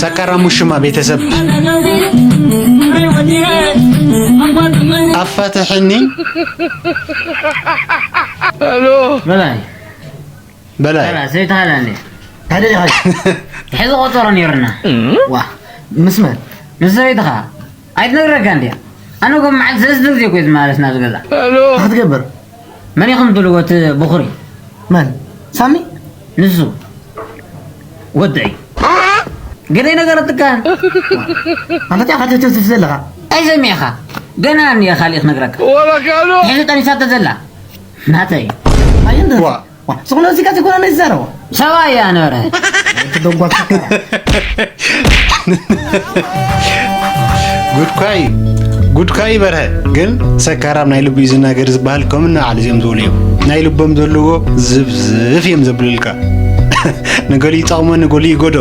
ሰካራም ውሽማ ቤተሰብ ኣፋትሕኒ። በላይ በላይ በላይ ሰይትኻ ዳንዴ ሓደ ዲኻ? ሕዚ ቆፀሮ ነይሩና። ዋ፣ ምስ መን? ምስ ሰበይትኻ ኣይትነግረካ እንድያ። ኣነ እኮ መዓልቲ ሰለስተ ግዜ እኮ እዩ ዝመላለስ ናብዚ ገዛ። ክትገብር? መን ኢኹም ትብልዎ እቲ ብኹሪ? መን? ሳሚ? ንሱ ወደይ ገለ ነገረትካን ኣንተ ቲያ ካተተትፍ ዘለኻ? ኣይሰሚዕኻ ገና እኒየ ካሊእ ክነግረካ። ሕዚ ጠኒሳቶ ዘላ ናተይ። ኣየንደ ዋ። ዋ፣ ዝኾነ እዚካ ዘይኮነ ነዚ ዘረባ ሰብኣይ እያ ነበረ። ትደንጓት ጉድኳይ ጉድኳይ በርሀ ግን ሰካራም ናይ ልቡ እዩ ዝናገር ዝበሃል ከም ንባዕሉ እዚኦም ዝበሉ እዮም። ናይ ልቦም ዘለዎ ዝብዝፍ እዮም ዘብልልካ። ንገሊኡ ይጠቕሞ ንገሊኡ ይጎዶ።